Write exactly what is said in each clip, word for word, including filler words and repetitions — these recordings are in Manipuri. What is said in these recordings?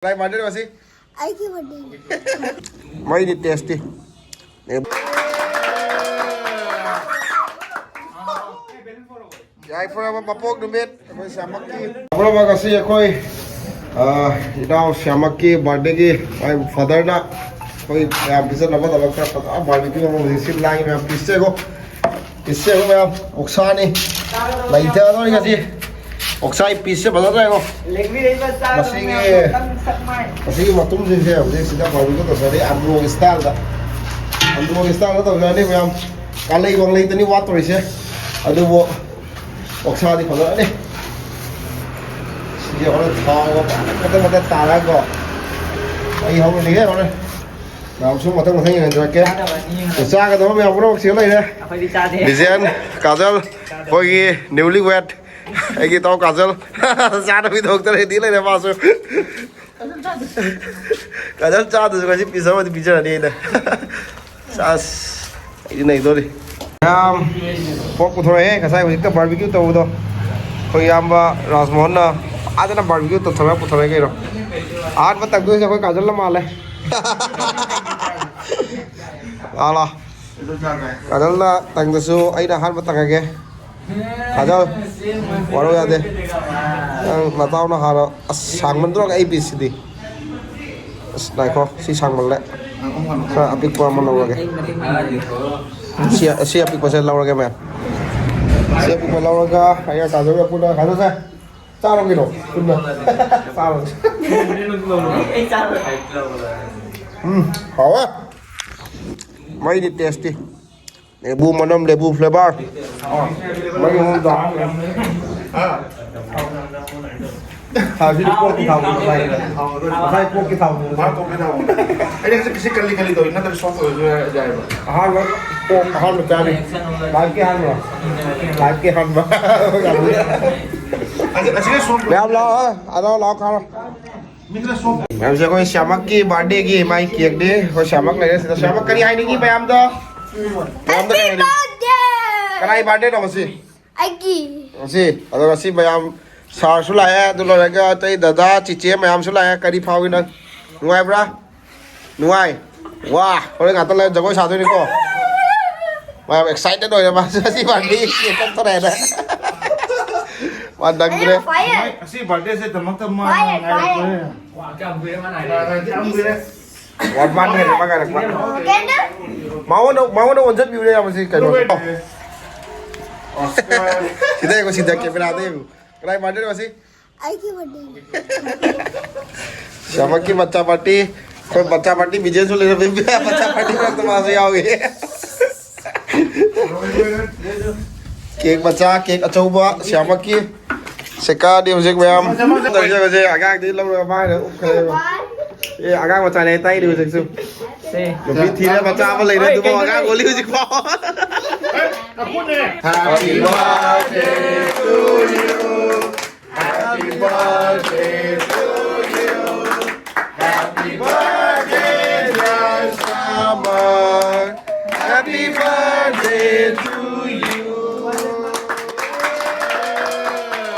ꯀꯅꯥꯏ ꯕꯥꯔꯗꯦꯅꯣ ꯉꯁꯤ? ꯑꯩꯒꯤ ꯕꯥꯔꯗꯦꯅꯤ꯫ ꯃꯩꯗꯤ ꯇꯦꯁꯇꯤ꯫ ꯌꯥꯏꯐꯔꯕ ꯃꯄꯣꯛ ꯅꯨꯃꯤꯠ ꯑꯩꯈꯣꯏ ꯁ꯭ꯌꯥꯃꯛꯀꯤ꯫ ꯌꯥꯏꯐꯔꯕ ꯉꯁꯤ ꯑꯩꯈꯣꯏ, ꯑ, ꯏꯅꯥꯎ ꯁ꯭ꯌꯥꯃꯛꯀꯤ ꯕꯥꯔꯗꯦꯒꯤ ꯃꯥꯏ ꯐꯥꯗꯔꯅ ꯑꯩꯈꯣꯏ ꯃꯌꯥꯝ ꯄꯤꯖꯅꯕꯗꯃꯛꯇ ꯐꯖꯅ ꯕꯥꯔꯕꯤꯀ꯭ꯌꯨ ꯑꯃ ꯍꯧꯖꯤꯛ ꯁꯤ ꯂꯥꯡꯉꯤ ꯃꯌꯥꯝ ꯄꯤꯁꯁꯦꯀꯣ꯫ ꯄꯤꯁꯁꯦꯀꯣ ꯃꯌꯥꯝ ꯑꯣꯛꯁꯥꯅꯤ꯫ ꯂꯩꯊꯗꯣꯔꯤ ꯉꯁꯤ꯫ ꯑꯣꯛꯁꯥ ꯄꯤꯁꯁꯦ ꯐꯖꯅ ꯇꯥꯏꯀꯣ꯫ ꯂꯦꯛꯕꯤꯔꯛꯏꯕ ꯆꯥꯗꯕ ꯃꯁꯤꯒꯤ, ꯃꯌꯥꯝꯗꯣ ꯀꯪ ꯁꯛ ꯃꯥꯏ꯫ ꯃꯁꯤꯒꯤ ꯃꯇꯨꯝꯁꯤꯡꯁꯦ ꯍꯧꯖꯤꯛ ꯁꯤꯗ ꯕꯥꯔꯕꯤꯀ꯭ꯌꯨ ꯇꯧꯖꯔꯅꯤ, ꯑꯟꯗ꯭ꯔꯣꯒꯤ ꯁ꯭ꯇꯥꯏꯜꯗ꯫ ꯑꯟꯗ꯭ꯔꯣꯒꯤ ꯁ꯭ꯇꯥꯏꯜꯗ ꯇꯧꯖꯔꯅꯤ ꯃꯌꯥꯝ꯫ ꯀꯥꯂꯩ ꯋꯥꯡꯂꯩꯗꯅꯤ ꯋꯥꯠꯇꯣꯔꯤꯁꯦ꯫ ꯑꯗꯨꯕꯨ ꯑꯣꯛꯁꯥꯗꯤ ꯐꯖꯔꯅꯤ꯫ ꯁꯤꯁꯦ ꯍꯣꯔꯦꯟ ꯊꯥꯎꯒ ꯐꯖꯅ ꯃꯊꯛ ꯃꯊꯛ ꯇꯥꯔꯒꯀꯣ꯫ ꯑꯩ ꯍꯧꯔꯅꯤꯍꯦ ꯍꯣꯔꯦꯟ꯫ ꯃꯌꯥꯝꯁꯨ ꯃꯊꯪ ꯃꯊꯪ ꯌꯦꯡꯍꯟꯖꯔꯛꯀꯦ꯫ ꯆꯥꯒꯗꯕ ꯃꯌꯥꯝ ꯄꯨꯝꯅꯃꯛ ꯁꯤꯗ ꯂꯩꯔꯦ꯫ ꯑꯩꯈꯣꯏꯗꯤ ꯆꯥꯗꯦ꯫ ꯕꯤꯖꯦꯟ, ꯀꯥꯖꯜ, ꯑꯩꯈꯣꯏꯒꯤ newly wed꯫ ꯑꯩꯒꯤ ꯏꯇꯥꯎ ꯀꯥꯖꯜ꯫ ꯆꯥꯗꯕꯤꯗ ꯍꯧꯇ ready ꯂꯩꯔꯦ ꯃꯥꯁꯨ꯫ ꯀꯥꯖꯜ ꯆꯥꯗ꯭ꯔꯁꯨ ꯉꯁꯤ piece ꯑꯃꯗꯤ ꯄꯤꯖꯔꯅꯤ ꯑꯩꯅ꯫ ꯆꯥꯁ꯫ ꯑꯩꯗꯤ ꯅꯩꯗꯣꯔꯤ꯫ ꯌꯥꯝ ꯄꯣꯛ ꯄꯨꯊꯣꯔꯛꯑꯦ ꯉꯁꯥꯏ ꯍꯧꯖꯤꯛꯇ barbecue ꯇꯧꯕꯗꯣ꯫ ꯑꯩꯈꯣꯏ ꯏꯌꯥꯝꯕ ꯔꯥꯖꯃꯣꯍꯟꯅ ꯐꯖꯅ barbecue ꯇꯧꯊꯣꯔꯛꯑ ꯄꯨꯊꯣꯔꯛꯑꯦ ꯀꯩꯅꯣ꯫ ꯑꯍꯥꯟꯕ ꯇꯪꯗꯣꯏꯁꯦ ꯑꯩꯈꯣꯏ ꯀꯥꯖꯜꯅ ꯃꯥꯜꯂꯦ꯫ ꯂꯥꯛꯑꯣ, ꯂꯥꯛꯑꯣ꯫ ꯀꯥꯖꯜꯅ ꯇꯪꯗꯁꯨ ꯑꯩꯅ ꯑꯍꯥꯟꯕ ꯇꯪꯉꯒꯦ꯫ ꯀꯥꯖꯜ, ꯋꯥꯔꯧ ꯌꯥꯗꯦ꯫ ꯅꯪ ꯅꯇꯥꯎꯅ ꯍꯥꯟꯅ, ꯑꯁ, ꯁꯥꯡꯃꯟꯗ꯭ꯔꯣ ꯑꯩ pieceꯁꯤꯗꯤ꯫ ꯑꯁ, ꯉꯥꯏꯈꯣ, ꯁꯤ ꯁꯥꯡꯃꯜꯂꯦ꯫ ꯈꯔ ꯑꯄꯤꯛꯄ ꯑꯃ ꯂꯧꯔꯒꯦ꯫ ꯁꯤ, ꯁꯤ ꯑꯄꯤꯛꯄꯁꯦ ꯂꯧꯔꯒꯦ, ꯃꯌꯥꯝ꯫ ꯁꯤ ꯑꯄꯤꯛꯄ ꯂꯧꯔꯒ ꯑꯩꯒ ꯀꯥꯖꯜꯒ ꯄꯨꯟꯅ, ꯀꯥꯖꯜꯁꯦ, ꯆꯥꯔꯣ ꯀꯩꯅꯣ, ꯄꯨꯟꯅ꯫ ꯆꯥꯔꯣ꯫ ꯎꯝ, ꯍꯥꯎꯋꯦ꯫ ꯃꯩꯗꯤ tasty꯫ ꯂꯦꯕꯨ ꯃꯅꯝ, ꯂꯦꯕꯨ flavour꯫ ꯑꯣ, ꯃꯩ ꯑꯃꯨꯛ ꯇꯥ-, ꯍꯥ? ꯊꯥꯎꯁꯤꯗꯤ ꯄꯣꯛꯀꯤ ꯊꯥꯎ ꯉꯧꯕ ꯍꯥꯏ꯫ ꯉꯁꯥꯏ ꯄꯣꯛꯀꯤ ꯊꯥꯎ ꯉꯧꯕ꯫ ꯃꯥ ꯄꯣꯛꯀꯤ ꯊꯥꯎ ꯉꯧꯕ꯫ ꯑꯩꯗꯤ ꯉꯁꯤ ꯀꯜꯂꯤ ꯀꯜꯂꯤ ꯇꯧꯏ, ꯅꯠꯇ꯭ꯔꯗꯤ soft ꯑꯣꯏꯔꯁꯨ ꯌꯥꯏ-, ꯌꯥꯏꯑꯕ꯫ ꯑꯍꯥꯟꯕ ꯄꯣꯛ, ꯑꯍꯥꯟꯕ ꯆꯥꯔꯤ꯫ Lifeꯀꯤ ꯑꯍꯥꯟꯕ꯫ Lifeꯀꯤ ꯑꯍꯥꯟꯕ꯫ ꯑꯁꯤ-, ꯑꯁꯤꯅ soft꯫ ꯃꯌꯥꯝ ꯂꯥꯛꯑꯣ, ꯑꯗꯣ ꯂꯥꯛꯑꯣ ꯈꯥꯔꯣ꯫ ꯃꯌꯥꯝꯁꯦ ꯑꯩꯈꯣꯏ ꯁ꯭ꯌꯥꯃꯛꯀꯤ birthdayꯒꯤ ꯃꯥꯏ cakeꯅꯤ꯫ ꯑꯩꯈꯣꯏ ꯁ꯭ꯌꯥꯃꯛ ꯂꯩꯔꯦ ꯁꯤꯗ꯫ ꯁ꯭ꯌꯥꯃꯛ ꯀꯔꯤ ꯍꯥꯏꯅꯤꯡꯉꯤ ꯃꯌꯥꯝꯗ? ꯃꯌꯥꯝꯗ ꯀꯔꯤ ꯍꯥꯏꯅꯤꯡꯉꯤ? Birthday! ꯀꯅꯥꯏ birthdayꯅꯣ ꯉꯁꯤ? ꯑꯩꯒꯤ꯫ ꯉꯁꯤ꯫ ꯑꯗꯣ ꯉꯁꯤ ꯃꯌꯥꯝ ꯁꯥꯔꯁꯨ ꯂꯥꯛꯑꯦ, ꯑꯗꯨ ꯂꯣꯏꯔꯒ ꯑꯇꯩ ꯗꯗꯥ, ꯆꯤꯆꯦ ꯃꯌꯥꯝꯁꯨ ꯂꯥꯛꯑꯦ꯫ ꯀꯔꯤ ꯐꯥꯎꯏ ꯅꯪ? ꯅꯨꯡꯉꯥꯏꯕ꯭ꯔꯥ? ꯅꯨꯡꯉꯥꯏ꯫ ꯍꯣꯔꯦꯟ ꯉꯥꯛꯇꯪ ꯂꯩꯔ ꯖꯒꯣꯏ ꯁꯥꯗꯣꯏꯅꯤꯀꯣ꯫ ꯃꯥ ꯌꯥꯝ excited ꯑꯣꯏꯔꯦ, ꯃꯥꯁꯨ ꯉꯁꯤ ꯕꯥꯔꯗꯦ ꯀꯦꯛ ꯀꯛꯇꯣꯔꯦꯅ꯫ ꯃꯥ ꯅꯪꯗ꯭ꯔꯦ꯫ ꯉꯁꯤ ꯕꯥꯔꯗꯦꯁꯦ ꯗꯃꯛꯇ ꯃꯥ ꯉꯥꯏꯔꯛꯇꯣꯔꯦ꯫ ꯋꯥ, ꯀꯌꯥꯝ ꯀꯨꯏꯔꯦ ꯃꯥ ꯉꯥꯏꯔꯤꯁꯦ? ꯌꯥꯝ ꯀꯨꯏꯔꯦ꯫ ꯋꯥꯟ ꯃꯥꯟ ꯍꯦꯜꯂꯦ ꯃꯥ ꯉꯥꯏꯔꯛꯄ꯫ ꯃꯉꯣꯟꯗ, ꯃꯉꯣꯟꯗ ꯑꯣꯟꯁꯤꯟꯕꯤꯌꯨꯅꯦ ꯌꯥꯝꯕꯁꯤ ꯀꯩꯅꯣ꯫ ꯁꯤꯗ ꯌꯦꯡꯉꯣ, ꯁꯤꯗ ꯀꯦꯃꯦꯔꯥꯗ ꯌꯦꯡꯉꯣ꯫ ꯀꯅꯥꯏ ꯕꯥꯔꯗꯦꯅꯣ ꯉꯁꯤ? ꯑꯩꯒꯤ ꯕꯥꯔꯗꯦꯅꯤ꯫ ꯁ꯭ꯌꯥꯃꯛꯀꯤ ꯃꯆꯥ ꯄꯥꯔꯇꯤ꯫ ꯑꯩꯈꯣꯏ ꯃꯆꯥ ꯄꯥꯔꯇꯤ ꯕꯤꯖꯦꯟꯁꯨ ꯂꯩꯔꯝꯃꯤ꯫ ꯃꯆꯥ ꯄꯥꯔꯇꯤ ꯃꯔꯛꯇ ꯃꯥꯁꯨ ꯌꯥꯎꯏ꯫ ꯀꯦꯛ ꯃꯆꯥ, ꯀꯦꯛ ꯑꯆꯧꯕ, ꯁ꯭ꯌꯥꯃꯛꯀꯤ꯫ ꯁꯦꯀꯥꯗꯤ ꯍꯧꯖꯤꯛ ꯃꯌꯥꯝ ꯇꯧꯖꯕꯁꯦ ꯑꯉꯥꯡꯗꯤ ꯂꯧꯔꯒ ꯃꯥꯏꯅ ꯎꯞꯈ꯭ꯔꯦꯕ꯫ ꯑꯦ, ꯑꯉꯥꯡ ꯃꯆꯥꯅꯦ ꯇꯥꯛꯏꯅꯦ ꯍꯧꯖꯤꯛꯁꯨ꯫ ꯁꯦ꯫ ꯅꯨꯄꯤ ꯊꯤꯔꯦ, ꯃꯆꯥ ꯑꯃ ꯂꯩꯔꯦ, ꯑꯗꯨꯐꯥꯎ ꯑꯉꯥꯡ ꯑꯣꯜꯂꯤ ꯍꯧꯖꯤꯛꯐꯥꯎ꯫ Happy birthday to you. Happy birthday to you. Happy birthday, dear Summer. Happy birthday to you.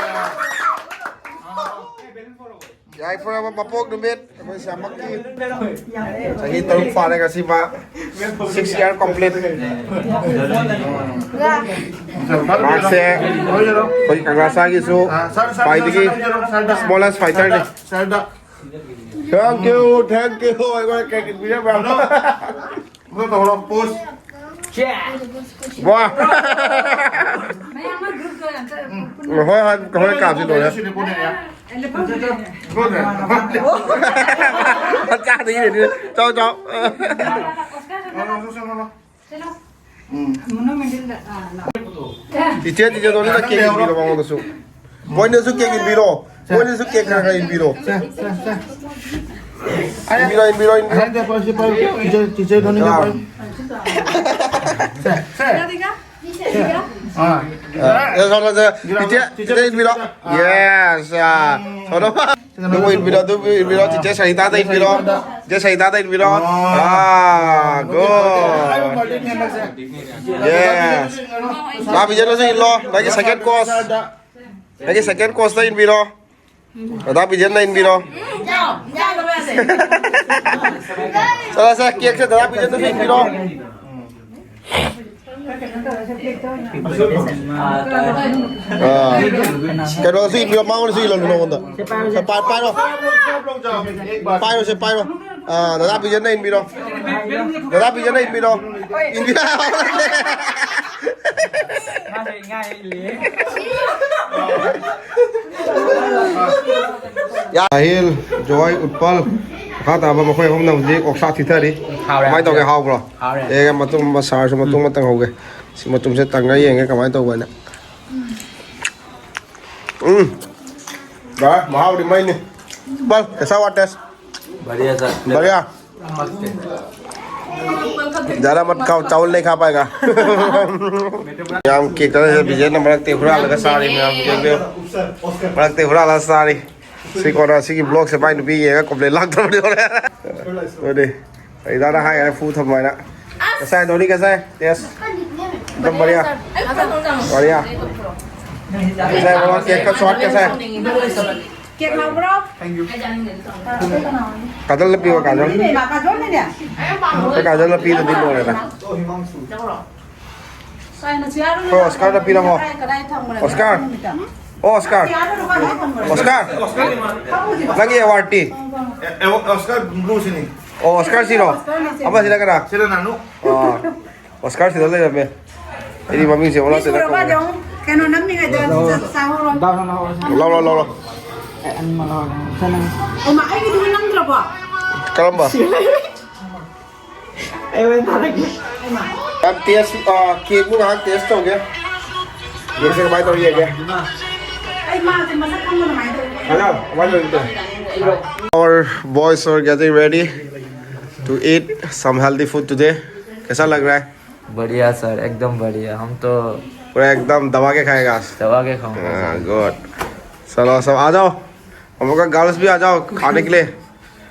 ꯌꯥꯏꯐꯔꯕ ꯃꯄꯣꯛ ꯅꯨꯃꯤꯠ ꯑꯩꯈꯣꯏ ꯁ꯭ꯌꯥꯃꯛꯀꯤ꯫ ꯆꯍꯤ ꯇꯔꯨꯛ ꯐꯥꯔꯦ ꯉꯁꯤ ꯃꯥ꯫ Six year complete꯫ ꯃꯍꯥꯛꯁꯦ ꯑꯩꯈꯣꯏ ꯀꯪꯂꯥꯁꯥꯒꯤꯁꯨ ꯈ꯭ꯋꯥꯏꯗꯒꯤ smallest fighter ꯅꯤ꯫ Thank you, thank you꯫ ꯑꯩꯈꯣꯏ ꯀꯦꯛ ꯄꯤꯖꯕ꯫ ꯃꯊꯛ ꯇꯧꯔꯣ, pose꯫ ꯋꯥ꯫ ꯃꯌꯥꯝ ꯑꯃ group ꯇꯣ ꯑꯝꯇ ꯄꯨꯟꯅ ꯍꯣꯏ, ꯍꯣꯏ, ꯍꯣꯏ, ꯀꯥꯞꯁꯤ ꯂꯣꯏꯔꯦ꯫ ꯁꯤꯗꯤ ꯄꯨꯟꯅ ꯌꯥ꯫ ꯑꯦ, ꯂꯦꯞꯐꯝ ꯂꯩꯔꯦ꯫ ꯄꯨꯟꯅ꯫ ꯆꯥꯗ ꯌꯦꯡꯉꯦ꯫ ꯆꯥꯎ, ꯆꯥꯎ꯫ ꯑꯣꯁꯀꯥꯔ ꯆꯠꯂꯣ꯫ ꯆꯠꯂꯣ, ꯆꯠꯂꯣ, ꯆꯠꯂꯣ꯫ ꯆꯠꯂꯣ꯫ ꯎꯝ꯫ ꯃꯣꯅꯨꯃꯦꯟꯇꯦꯜꯗ, ꯑꯥ, ꯂꯥꯛꯑꯣ꯫ ꯆꯤꯆꯦ, ꯆꯤꯆꯦ ꯗꯣꯂꯤꯗ ꯅꯪ ꯀꯦꯛ ꯂꯩꯍꯧꯔꯣ꯫ ꯏꯟꯕꯤꯔꯣ ꯃꯉꯣꯟꯗꯁꯨ꯫ ꯃꯣꯏꯅꯁꯨ ꯀꯦꯛ ꯏꯟꯕꯤꯔꯣ꯫ ꯃꯣꯏꯅꯁꯨ ꯀꯦꯛ ꯈꯔ ꯈꯔ ꯏꯟꯕꯤꯔꯣ꯫ ꯁꯦ, ꯁꯦ, ꯁꯦ꯫ ꯏꯟꯕꯤꯔꯣ, ꯏꯟꯕꯤꯔꯣ, ꯏꯟꯕꯤꯔꯣ꯫ ꯑꯍꯟꯗ ꯄꯣꯠꯁꯤ ꯄꯥꯏꯌꯨ꯫ ꯆꯤꯆꯦ, ꯆꯤꯆꯦ ꯗꯣꯅꯤꯗ ꯑꯥ꯫ ꯄꯥꯏꯌꯨ꯫ ꯁꯦ, ꯁꯦ꯫ ꯑꯥ꯫ ꯑꯥ, ꯑꯦ, ꯁꯣꯝꯗ ꯆꯤꯆꯦ, ꯆꯤꯆꯦ ꯏꯟꯕꯤꯔꯣ꯫ ꯑꯥ꯫ Yes, ꯑꯥ꯫ ꯎꯝ꯫ ꯁꯣꯝꯗ꯫ ꯑꯗꯨꯕꯨ ꯏꯟꯕꯤꯔꯣ, ꯑꯗꯨꯕꯨ ꯏꯟꯕꯤꯔꯣ, ꯆꯤꯆꯦ ꯁꯔꯤꯇꯥꯗ ꯏꯟꯕꯤꯔꯣ꯫ ꯆꯤꯆꯦ ꯁꯔꯤꯇꯥꯗ ꯏꯟꯕꯤꯔꯣ꯫ ꯑꯥ꯫ ꯑꯥ, good꯫ ꯍꯥꯏꯕ ꯕꯥꯔꯗꯦꯅꯤ ꯍꯟꯗꯛꯁꯦ꯫ Yes꯫ ꯂꯥ ꯕꯤꯖꯦꯟꯗ꯭ꯔꯁꯨ ꯏꯜꯂꯣ, ꯅꯪꯒꯤ second course꯫ ꯅꯪꯒꯤ ꯁꯦꯀꯦꯟ ꯀꯣꯔꯁꯇ ꯏꯟꯕꯤꯔꯣ꯫ ꯗꯗꯥ ꯕꯤꯖꯦꯟꯅ ꯏꯟꯕꯤꯔꯣ꯫ ꯆꯠꯂꯁꯦ, ꯀꯦꯛꯁꯦ ꯗꯗꯥ ꯕꯤꯖꯦꯟꯗꯁꯨ ꯏꯟꯕꯤꯔꯣ꯫ ꯑꯥ, ꯀꯩꯅꯣꯁꯨ ꯏꯟꯕꯤꯔꯣ, ꯃꯉꯣꯟꯗꯁꯨ ꯏꯜꯍꯜꯂꯨ ꯅꯉꯣꯟꯗ꯫ ꯁꯦ, ꯄꯥꯏꯔꯣ, ꯁꯦ, ꯄꯥꯏ-, ꯄꯥꯏꯔꯣ꯫ ꯄꯥꯏꯔꯣ, ꯁꯦ, ꯄꯥꯏꯔꯣ꯫ ꯑꯥ, ꯗꯗꯥ ꯕꯤꯖꯦꯟꯅ ꯏꯟꯕꯤꯔꯣ꯫ ꯗꯗꯥ ꯕꯤꯖꯦꯟꯅ ꯏꯟꯕꯤꯔꯣ꯫ ꯏꯟꯕꯤꯔꯣ꯫ ꯌꯥ-, ꯑꯍꯤꯜ, ꯖꯣꯏ, ꯎꯠꯄꯜ, ꯃꯈꯥ ꯇꯥꯕ ꯃꯈꯣꯏ ꯑꯍꯨꯝꯅ ꯍꯧꯖꯤꯛ ꯑꯣꯛꯁꯥ ꯊꯤꯊꯔꯤ꯫ ꯍꯥꯎꯔꯦ, ꯀꯃꯥꯏꯅ ꯇꯧꯒꯦ? ꯍꯥꯎꯔꯦ꯫ ꯍꯥꯎꯕ꯭ꯔꯣ? ꯍꯥꯎꯔꯦ꯫ ꯑꯦ, ꯃꯇꯨꯝ ꯑꯃ ꯁꯥꯔꯁꯨ ꯃꯇꯨꯝ ꯑꯃ ꯇꯪꯍꯧꯒꯦ꯫ ꯁꯤ ꯃꯇꯨꯝꯁꯦ ꯇꯪꯉ ꯌꯦꯡꯒꯦ ꯀꯃꯥꯏꯅ ꯇꯧꯕ ꯍꯥꯏꯅ꯫ ꯎꯝ꯫ ꯚꯥꯏ, ꯃꯍꯥꯎꯗꯤ ꯃꯩꯅꯤ꯫ ꯎꯠꯄꯜ, ꯀꯩꯁꯥ ꯋꯥꯇꯦꯁ? बढ़िया सर। बढ़िया। मस्त है। ज़्यादा मत खाओ, चावल नहीं खा पाएगा। ꯌꯥꯝ ꯀꯦꯛꯇꯅ ꯕꯤꯖꯦꯟꯅ ꯃꯔꯛꯇ ꯍꯨꯔꯥꯜꯂꯒ ꯆꯥꯔꯤ ꯃꯌꯥꯝ꯫ ꯌꯦꯡꯕꯤꯌꯨ, ꯃꯔꯛꯇ ꯍꯨꯔꯥꯜꯂꯒ ꯆꯥꯔꯤ꯫ ꯁꯤ ꯀꯣꯟꯅ ꯁꯤꯒꯤ ꯕ꯭ꯂꯣꯛꯁꯦ ꯃꯥꯏ ꯅꯨꯄꯤ ꯌꯦꯡꯉꯒ ꯀꯣꯝꯄ꯭ꯂꯦꯟ ꯂꯥꯛꯇꯕꯅꯤ ꯍꯣꯔꯦꯟ꯫ ꯑꯗꯨꯗꯤ ꯑꯩ ꯏꯗꯥꯗ ꯍꯥꯏꯈ꯭ꯔꯦ, ꯐꯨ ꯊꯝꯃꯣ ꯍꯥꯏꯅ꯫ ꯀꯁꯥꯏ ꯙꯣꯅꯤ, ꯀꯁꯥꯏ ꯇꯦꯁ? एकदम बढ़िया। बढ़िया। कैसा है बाबा, केक का स्वाद कैसा है? केक खाओ ब्रो। काजल ने पीवा, काजल। काजल ने पीवा, काजल ने पीवा, दिन हो रहा था। ꯍꯣꯏ, ꯑꯣꯁꯀꯥꯔꯗ ꯄꯤꯔꯝꯃꯣ꯫ ꯑꯣꯁꯀꯥꯔ꯫ ꯑꯣ, ꯑꯣꯁꯀꯥꯔ꯫ ꯑꯣꯁꯀꯥꯔ꯫ ꯅꯪꯒꯤ ꯑꯦꯋꯥꯔꯗꯇꯤ? ꯑꯦ, ꯑꯦ, ꯑꯣꯁꯀꯥꯔ ꯕ꯭ꯂꯨꯁꯤꯅꯤ꯫ ꯑꯣ, ꯑꯣꯁꯀꯥꯔ ꯁꯤꯔꯣ? ꯑꯃꯁꯤꯅ ꯀꯅꯥ? ꯁꯤꯅ ꯅꯥꯅꯨ꯫ ꯑꯣ, ꯑꯣꯁꯀꯥꯔ ꯁꯤꯗ ꯂꯩꯔꯝꯃꯦ꯫ ꯑꯩꯗꯤ ꯃꯃꯤꯡꯁꯦ ꯑꯣꯟꯅ ꯇꯩꯅ ꯈꯪꯉꯦ꯫ ꯀꯩꯅꯣ ꯅꯝꯃꯤꯉꯩꯗ ꯆꯥꯍꯧꯔꯣ꯫ ꯂꯧꯔꯣ, ꯂꯧꯔꯣ꯫ ꯑꯣ, ꯃꯥ, ꯑꯩꯒꯤꯗꯨ ꯅꯝꯗ꯭ꯔꯕꯣ? ꯀꯔꯝꯕ? ꯑꯩ ꯍꯣꯔꯦꯟ ꯊꯥꯔꯛꯀꯦ꯫ ꯌꯥꯝ ꯇꯦꯁ, ꯑ, ꯀꯦꯛꯄꯨ ꯉꯥꯏꯍꯥꯛ ꯇꯦꯁ ꯇꯧꯒꯦ꯫ ꯀꯦꯛꯁꯦ ꯀꯃꯥꯏꯅ ꯇꯧꯔꯤ ꯌꯦꯡꯒꯦ꯫ ꯑꯩ ꯃꯥꯁꯦ ꯃꯁꯛ ꯈꯪꯕ ꯀꯃꯥꯏꯅ ꯇꯧꯋꯤ? ꯍꯜꯂꯣ, ꯀꯃꯥꯏꯅ ꯇꯧꯔꯤ? Our boys are getting ready to eat some healthy food today. कैसा लग रहा है? बढ़िया सर, एकदम बढ़िया। हम तो पूरा एकदम दबा के खाएगा आज। दबा के खाऊंगा। हाँ, गुड। चलो, सब आ जाओ। हम लोग का गर्ल्स भी आ जाओ खाने के लिए।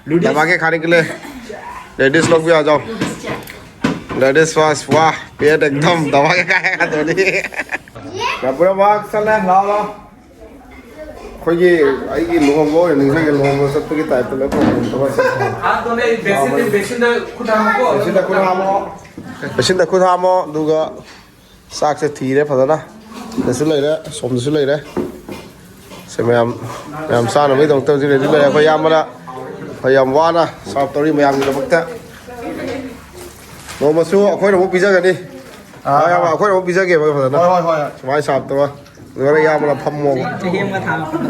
दबा के खाने के लिए। लेडीज लोग भी आ जाओ। Ladies first. वाह, पेट एकदम दबा के खाएगा धोनी। पूरा भाग चल रहा है, लाओ, लाओ। ꯑꯩꯈꯣꯏꯒꯤ, ꯑꯩꯒꯤ ꯂꯨꯍꯣꯡꯕ ꯑꯣꯏꯅ ꯅꯤꯡꯁꯤꯡꯉꯦ, ꯂꯨꯍꯣꯡꯕ ꯆꯠꯄꯒꯤ ꯇꯥꯏꯞꯇ ꯂꯣꯏ ꯄꯨꯔꯛꯄꯅꯤ, ꯊꯕꯛ ꯆꯠꯄ꯫ ꯍꯥꯠꯇꯣꯅꯦ, ꯕꯦꯁꯤꯟꯗ, ꯕꯦꯁꯤꯟꯗ ꯈꯨꯠ ꯍꯥꯝꯃꯨꯀꯣ꯫ ꯕꯦꯁꯤꯟꯗ ꯈꯨꯠ ꯍꯥꯝꯃꯣ꯫ ꯕꯦꯁꯤꯟꯗ ꯈꯨꯠ ꯍꯥꯝꯃꯣ, ꯑꯗꯨꯒ ꯆꯥꯛꯁꯦ ꯊꯤꯔꯦ ꯐꯖꯅ꯫ ꯁꯤꯗꯁꯨ ꯂꯩꯔꯦ, ꯑꯁꯣꯝꯗꯁꯨ ꯂꯩꯔꯦ꯫ ꯁꯦ ꯃꯌꯥꯝ, ꯃꯌꯥꯝ ꯆꯥꯅꯕꯒꯤꯗꯃꯛꯇ ꯍꯧꯖꯤꯛ ꯔꯦꯗꯤ ꯂꯩꯔꯦ꯫ ꯑꯩꯈꯣꯏ ꯏꯌꯥꯝꯕꯅ, ꯑꯩꯈꯣꯏ ꯌꯥꯝ ꯋꯥꯅ ꯁꯥꯔꯞ ꯇꯧꯔꯤ ꯃꯌꯥꯝꯒꯤꯗꯃꯛꯇ꯫ ꯅꯣꯡꯃꯁꯨ ꯑꯩꯈꯣꯏꯅ ꯑꯃꯨꯛ ꯄꯤꯖꯒꯅꯤ꯫ ꯑꯥ, ꯏꯌꯥꯝꯕ, ꯑꯩꯈꯣꯏꯅ ꯑꯃꯨꯛ ꯄꯤꯖꯒꯦꯕ ꯐꯖꯅ꯫ ꯍꯣꯏ, ꯍꯣꯏ, ꯍꯣꯏ, ꯍꯣꯏ꯫ ꯁꯨꯃꯥꯏꯅ ꯁꯥꯔꯞ ꯇꯧꯔ꯫ ꯑꯗꯨꯒ ꯏꯌꯥꯝꯕꯅ ꯐꯝꯃꯣꯕ꯫ ꯆꯍꯤ ꯑꯃꯒ ꯊꯥ ꯃꯥꯄꯟ꯫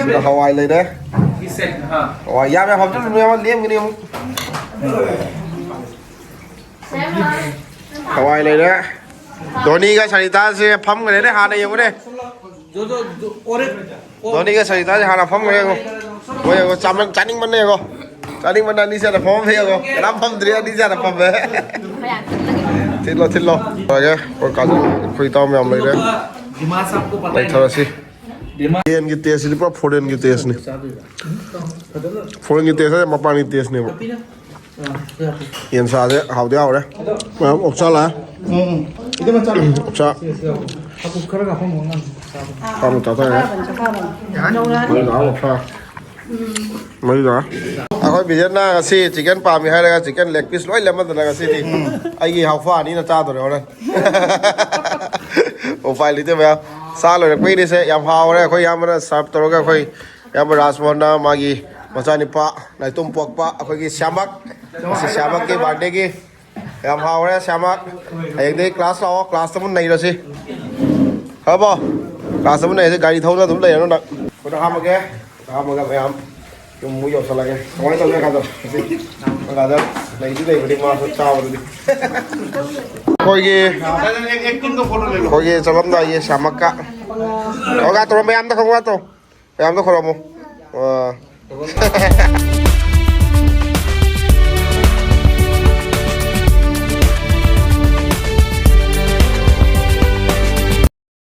ꯁꯤꯗ ꯍꯋꯥꯏ ꯂꯩꯔꯦ꯫ ꯍꯋꯥꯏ ꯌꯥꯝ ꯌꯥꯝ ꯍꯥꯞꯆꯤꯜꯂꯨꯅꯨ, ꯌꯥꯝ ꯂꯦꯝꯒꯅꯤ ꯑꯃꯨꯛ꯫ ꯍꯋꯥꯏ ꯂꯩꯔꯦ꯫ ꯙꯣꯅꯤꯒ ꯁꯔꯤꯇꯥꯁꯦ ꯐꯝꯈ꯭ꯔꯦꯅꯦ, ꯍꯥꯟꯅ ꯌꯦꯡꯉꯨꯅꯦ꯫ ꯙꯣꯅꯤꯒ ꯁꯔꯤꯇꯥꯁꯦ ꯍꯥꯟꯅ ꯐꯝꯈ꯭ꯔꯦ ꯌꯦꯡꯉꯣ꯫ ꯃꯣꯏ ꯌꯦꯡꯉꯣ, ꯆꯥꯃꯟ-, ꯆꯥꯅꯤꯡꯃꯟꯅ ꯌꯦꯡꯉꯣ꯫ ꯆꯥꯅꯤꯡꯃꯟꯅ ꯑꯅꯤ ꯆꯠꯅ ꯐꯝꯃꯦ ꯌꯦꯡꯉꯣ꯫ ꯀꯅꯥꯝ ꯐꯝꯗ꯭ꯔꯤ, ꯑꯅꯤ ꯆꯠꯅ ꯐꯝꯃꯦ꯫ ꯊꯤꯜꯂꯣ, ꯊꯤꯜꯂꯣ꯫ ꯂꯣꯏꯔꯒꯦ꯫ ꯑꯩꯈꯣꯏ ꯀꯥꯖꯤꯟ, ꯑꯩꯈꯣꯏ ꯏꯇꯥꯎ ꯃꯌꯥꯝ ꯂꯩꯔꯦ꯫ ꯂꯩꯊꯔꯁꯤ꯫ ꯌꯦꯟꯒꯤ ꯇꯦꯁꯁꯤꯗꯤ ꯄꯨꯔꯥ ꯐꯣꯔꯦꯟꯒꯤ ꯇꯦꯁꯅꯤ꯫ ꯐꯣꯔꯦꯟꯒꯤ ꯇꯦꯁ ꯍꯥꯏꯁꯦ ꯃꯄꯥꯟꯒꯤ ꯇꯦꯁꯅꯦꯕ꯫ ꯌꯦꯟꯁꯥꯁꯦ ꯍꯥꯎꯗꯤ ꯍꯥꯎꯔꯦ꯫ ꯃꯌꯥꯝ ꯑꯣꯛꯁꯥ ꯂꯥꯛꯑꯦ꯫ ꯎꯝ, ꯎꯝ꯫ ꯏꯇꯩꯃ ꯆꯥꯔꯣ꯫ ꯑꯣꯛꯁꯥ꯫ ꯁꯦ, ꯁꯦ, ꯁꯦ꯫ ꯍꯥꯄꯨ ꯈꯔꯒ ꯍꯥꯞꯄꯝꯃꯣ ꯑꯉꯥꯡꯁꯤꯡ ꯆꯥꯕ꯫ ꯆꯥꯔꯣ, ꯆꯥꯊꯣꯛꯑꯦ꯫ ꯃꯣꯏꯅ ꯑꯣꯛꯁꯥ꯫ ꯃꯔꯤꯗ꯫ ꯑꯩꯈꯣꯏ ꯕꯤꯖꯦꯟꯅ ꯉꯁꯤ ꯆꯤꯛꯀꯟ ꯄꯥꯝꯃꯤ ꯍꯥꯏꯔꯒ ꯆꯤꯛꯀꯟ ꯂꯦꯒ ꯄꯤꯁ ꯂꯣꯏ ꯂꯦꯝꯍꯟꯗꯅ ꯉꯁꯤꯗꯤ ꯎꯝ꯫ ꯑꯩꯒꯤ ꯍꯥꯎꯐꯥ ꯑꯅꯤꯅ ꯆꯥꯗꯣꯔꯦ ꯍꯣꯔꯦꯟ꯫ ꯎꯄꯥꯏ ꯂꯩꯇꯦ ꯃꯌꯥꯝ꯫ ꯆꯥ ꯂꯣꯏꯔꯛꯄꯩꯅꯤꯁꯦ꯫ ꯌꯥꯝ ꯍꯥꯎꯔꯦ꯫ ꯑꯩꯈꯣꯏ ꯏꯌꯥꯝꯕꯅ ꯁꯥꯔꯞ ꯇꯧꯔꯒ ꯑꯩꯈꯣꯏ ꯏꯌꯥꯝꯕ ꯔꯥꯖꯃꯣꯍꯟꯅ ꯃꯥꯒꯤ ꯃꯆꯥꯅꯤꯄꯥ ꯅꯥꯏꯇꯣꯝ ꯄꯣꯛꯄ ꯑꯩꯈꯣꯏꯒꯤ ꯁ꯭ꯌꯥꯃꯛ, ꯉꯁꯤ ꯁ꯭ꯌꯥꯃꯛꯀꯤ ꯕꯥꯔꯗꯦꯒꯤ꯫ ꯌꯥꯝ ꯍꯥꯎꯔꯦ ꯁ꯭ꯌꯥꯃꯛ꯫ ꯍꯌꯦꯡꯗꯒꯤ ꯀ꯭ꯂꯥꯁ ꯂꯥꯛꯑꯣ, ꯀ꯭ꯂꯥꯁꯇ ꯑꯃꯨꯛ ꯅꯩꯔꯁꯤ꯫ ꯈꯪꯉꯕꯣ? ꯀ꯭ꯂꯥꯁꯇ ꯑꯃꯨꯛ ꯅꯩꯔꯁꯤ, ꯒꯥꯔꯤ ꯊꯧꯗꯅ ꯑꯗꯨꯝ ꯂꯩꯔꯅꯨ ꯅꯪ꯫ ꯈꯨꯠ ꯍꯥꯝꯃꯒꯦ꯫ ꯈꯨꯠ ꯍꯥꯝꯃꯒ ꯃꯌꯥꯝ ꯌꯨꯝ ꯑꯃꯨꯛ ꯌꯧꯁꯜꯂꯒꯦ꯫ ꯀꯃꯥꯏꯅ ꯇꯧꯒꯦ ꯈꯟꯗꯣ? ꯉꯁꯤ ꯑꯣꯖꯥꯗ ꯂꯩꯗꯤ ꯂꯩꯕꯅꯤ ꯃꯥꯁꯨ ꯆꯥꯕꯗꯨꯗꯤ꯫ ꯑꯩꯈꯣꯏꯒꯤ, ꯑꯩꯈꯣꯏꯒꯤ ꯆꯠꯂꯝꯗꯥꯏꯒꯤ ꯁ꯭ꯌꯥꯃꯛꯀ꯫ ꯀꯣꯡꯒꯥ ꯇꯧꯔꯣ, ꯃꯌꯥꯝꯗ ꯀꯣꯡꯒꯥ ꯇꯧ꯫ ꯃꯌꯥꯝꯗ ꯈꯣꯏꯔꯝꯃꯣ꯫ ꯑꯥ꯫